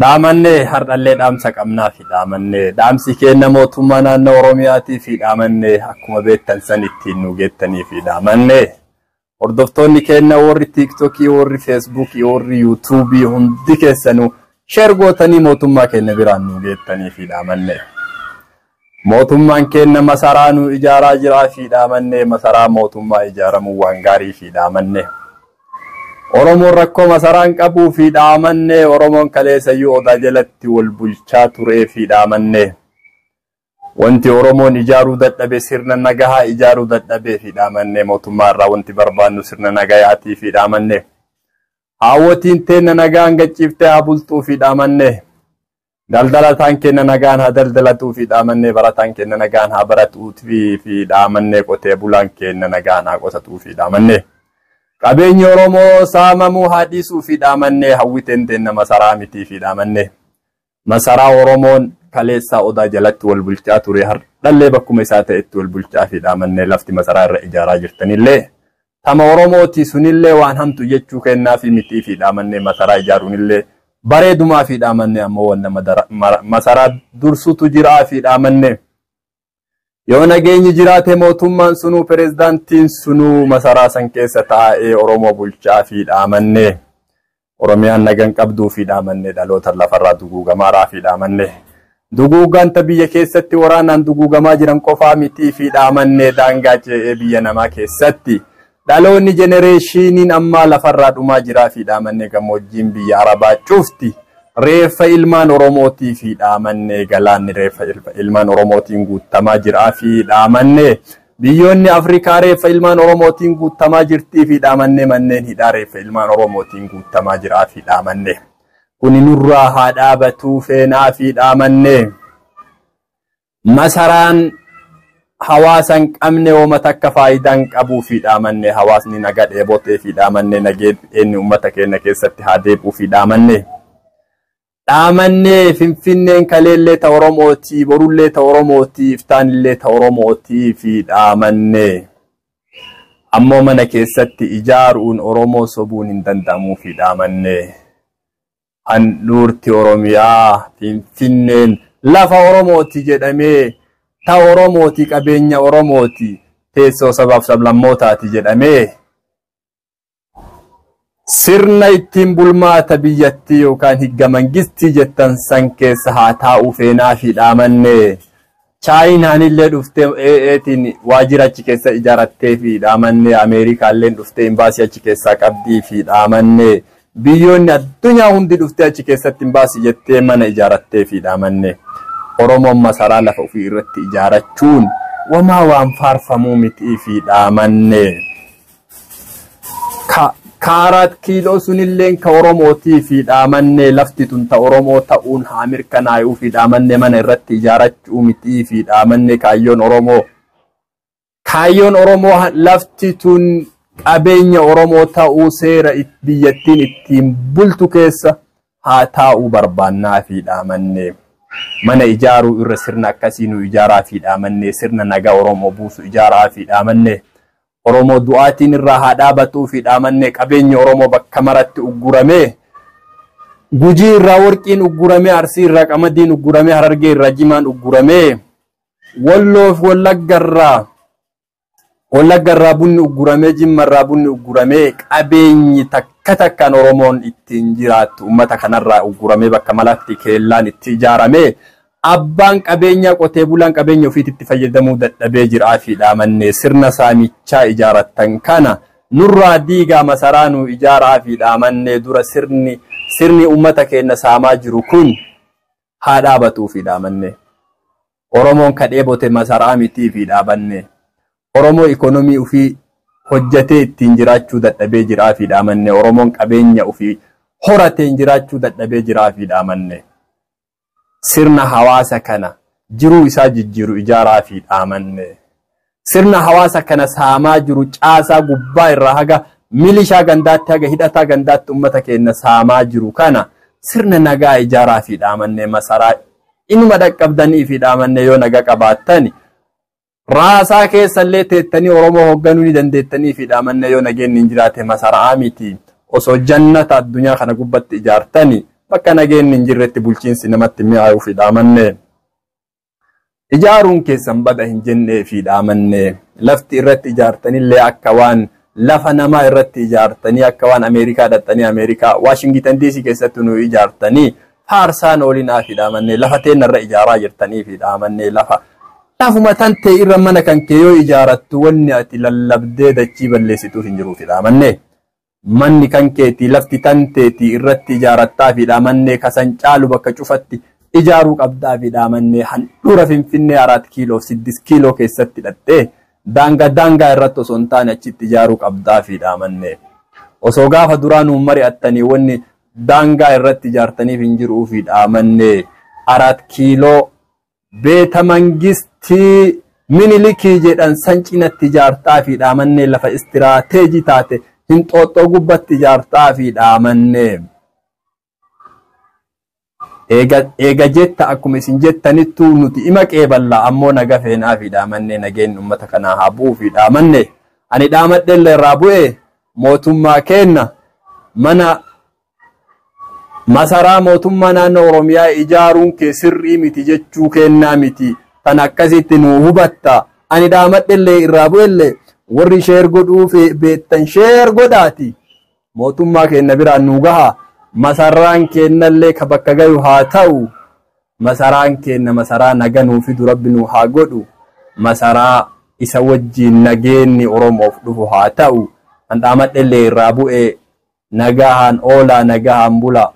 Dhaamannee har'allee dhaamsa qabnaa fi dhaamannee dhaamsi kenna mootummaa naannoo Oromiyaatii fi dhaamannee akkuma beektan san ittiin nu geettanii fi dhaamannee hordoftoonni keenya warri Tiiktookii, warri Feesbuukii, warri Yuutuubii hundi keessanuu sheer gootanii mootummaa keenya biraan nu geettanii fi dhaamannee. Mootummaan keenya masaraa nu ijaaraa jiraa fi dhaamannee masaraa mootummaa ijaaramuu waan gaarii fi dhaamannee. Oromoon rakkoo masaraan qabuu fi dhaamannee Oromoon kaleessayyuu odaa jalatti wal bulchaa turee fi dhaamannee. Wanti Oromoon ijaaruu dadhabe sirna nagahaa ijaaruu dadhabee fi dhaamannee mootummaa irraa wanti barbaannu sirna nagayaatii fi dhaamannee. Haawwotiin teenna nagaan gacciiftee haa bultuu fi dhaamannee. Daldalataan keenya nagaan haa daldalatuu fi dhaamannee barataan keenya nagaan haa baratuu fi dhaamannee qotee bulaan keenya nagaan haa qotatuu fi dhaamannee. Qabeenyi Oromoo saamamuu haa dhiisuu fi dhaamannee hawwiteen teenna masaraa mitii fi dhaamannee. Masaraa Oromoon kaleessaa odaa jalatti wal bulchaa ture har'allee bakkuma isaa ta'etti wal bulchaa fi dhaamannee lafti masaraa irra ijaaraa jirtanillee tama Oromooti sunillee waan hamtu jechuu kennaa fi mitii fi dhaamannee masaraa ijaaruunillee bareedumaa fi dhaamannee ammoo wanna masaraa dursutu jiraa fi dhaamannee. Yoo nageenyi jiraate mootummaan sunuu pirezidaantiin sunuu masaraa san keessa taa'ee Oromoo bulchaa fi dhaamannee. Oromiyaan nagan qabduu fi dhaamannee dhaloota lafarraa duguugamaaraa fi dhaamannee. Duguugaan ta biyya keessatti waraanaan duguugamaa jiran qofaa mitii fi dhaamannee daangaa ce'ee biyya namaa keessatti. Dhaloonni jenereeshiniin ammaa lafarraa dhumaa jiraa fi dhaamannee gammoojjiin biyya Arabaa cufti. Reeffa ilmaan Oromootii fi dhaamannee galaanni reeffa ilmaan Oromootiin guutamaa jiraa fi dhaamannee biyyoonni Afrikaa reeffa ilmaan Oromootiin guutamaa jirtii fi dhaamannee manneen hidhaa reeffa ilmaan Oromootiin guutamaa jiraa fi dhaamannee. Kuni nurraa haa dhaabatuu feenaa fi dhaamannee. Masaraan hawaasa hin qabne uummata akka faayidaa hin qabuu fi dhaamannee hawaasni nagaa dheebotee fi dhaamannee nageenyi uummata keenya keessatti haa deebi'uu fi dhaamannee. Dhaamannee Finfinneen kaleellee ta Oromootii, borullee ta Oromootii, iftaanillee ta Oromootii fi dhaamannee. Ammoo mana keessatti ijaaruun Oromoo sobuun hin danda'amuu fi dhaamannee. Handhuurti Oromiyaa Finfinneen lafa Oromooti jedhamee ta Oromooti qabeenya Oromooti teessoo sabaaf sablammootaati jedhamee sirna ittiin bulmaata biyyattii yookaan higga mangistii jettan san keessa haa taa'u feenaa fi dhaamannee. Chaayinaan illee dhuftee eetiin waajjira achi keessa ijaarattee fi dhaamannee Ameerikaallee dhuftee imbaasii achi keessaa qabdii fi dhaamannee biyyoonni addunyaa hundi dhuftee achi keessatti imbaasii jettee mana ijaarattee fi dhaamannee. Oromoon masaraa lafa ofii irratti ijaarachuun wamaa waan faarfamuu mitii fi dhaamannee. Kaaraat kiiloo sunilleen ka Oromootii fi dhaamannee lafti tun ta Oromoo ta'uun haa mirkanaa'uu fi dhaamannee mana irratti ijaarachuu mitii fi dhaamannee kaayyoon Oromoo. Kaayyoon Oromoo lafti tun qabeenya Oromoo ta'uu seera biyyattiin ittiin bultu keessa haa taa'uu barbaannaa fi dhaamannee. Mana ijaaruu irra sirna akkasii nu ijaaraa fi dhaamannee sirna nagaa Oromoo buusu ijaaraa fi dhaamannee. Oromoo du'aatiin irraa haa dhaabatuu fi dhaamannee qabeenya Oromoo bakka maratti ugguramee Gujii irraa warqiin ugguramee Arsii irraa qamadiin ugguramee Harargee irraa jimaan ugguramee Walloo fi Wallagga irraa bunni ugguramee Jimma irraa bunni ugguramee qabeenyi takka takkaan Oromoon ittiin jiraattu uummata kanarraa ugguramee bakka malatti keellaan itti ijaaramee abbaan qabeenyaa qotee bulaan qabeenya ofiitti fayyadamuu dadhabee jiraa fi dhaamannee sirna saamichaa ijaarattan kana nurraa diigaa masaraa nu ijaaraa fi dhaamannee dura sirni uummata keenya saamaa jiru kun haa dhaabatuu fi dhaamannee. Oromoon ka dheebote masaraa mitii fi dhaabannee. Oromoo ikonomii ofii hojjetee ittiin jiraachuu dadhabee jiraa fi dhaamannee. Oromoon qabeenya ofii horateen jiraachuu dadhabee jiraa fi dhaamannee. Sirna hawaasa kana jiruu isaa jijjiiru ijaaraa fi dhaamanne. Sirna hawaasa kana saamaa jiru caasaa gubbaa irraa haga milishaa gandaatti haga hidhataa gandaatti uummata keenya saamaa jiru kana sirna nagaa ijaaraa fi dhaamanne masaraa inuma dhaqqabdanii fi dhaamanne yoo nagaa qabaattani raasaa keessallee teettanii Oromoo hoogganuu ni dandeettanii fi dhaamanne yoo nageenyi hin jiraate masaraa miti. Osoo jannata addunyaa kana gubbatti ijaartani Bakka nageenni hin jirretti bulchiinsi namatti mi'aayuu fi dhaamanne. Ijaaruun keessan bada hin jennee fi dhaamanne. Lafti irratti ijaartanillee akka waan lafa namaa irratti ijaartanii, akka waan Ameerikaa dhaxxanii Ameerikaa Waashingitan DC keessatti nu ijaartanii faarsaan oolinaa fi dhaamanne. Lafa teennarra ijaaraa jirtanii fi dhaamanne. Lafa lafuma tan ta'e irra mana kan kee yoo ijaarattu wanni ati lallabdee dachii balleessituuf hin jiruufi dhaamanne. Manni kan keetii, lafti tan teetii irratti ijaarattaa fi dhaamanne. Kasan caalu bakka cufatti ijaaruu qabdaa fi dhaamanne. Handhuura Finfinnee 4 kiiloo 6 kiiloo keessatti hidhattee daangaa daangaa irratti osoo hin taane achitti ijaaruu qabdaa fi dhaamanne. Osoo gaafa duraa nuun mari'attanii wanni daangaa irratti ijaartaniif hin jiruu fi dhaamanne. 4 kiiloo beeta mangistii Minilikii jedhan san cinatti ijaartaa fi dhaamanne. Lafa istiraateejii taate Hinxooxxoo gubbatti ijaartaa fi dhaamanne. Eega jetta akkuma isin jettanittuu nuti ima qeeballa, ammoo naga feenaa fi dhaamanne. Nageenyi uummata kanaa haa bu'uu fi dhaamanne. Ani dhaamadhe irraa bu'e, mootummaa keenna mana masaraa mootummaa naannoo Oromiyaa ijaaruun kee sirrii miti jechuu kennaa miti. Tan akkasitti nu hubatta. Ani dhaamadhe irraa bu'ellee, warri share godhuu beektan share godhaati. Mootummaa keenya biraan nu gaha. Masaraan keenyallee ka bakka gayu haa ta'u. Masaraan keenya masaraa naga nuu fidu Rabbi nu haa godhu. Masaraa isa wajjiin nageenyi Oromoof dhufu haa ta'u. Kan dhaamadhe irraa bu'e, nagahaan oolaa, nagahaan bula.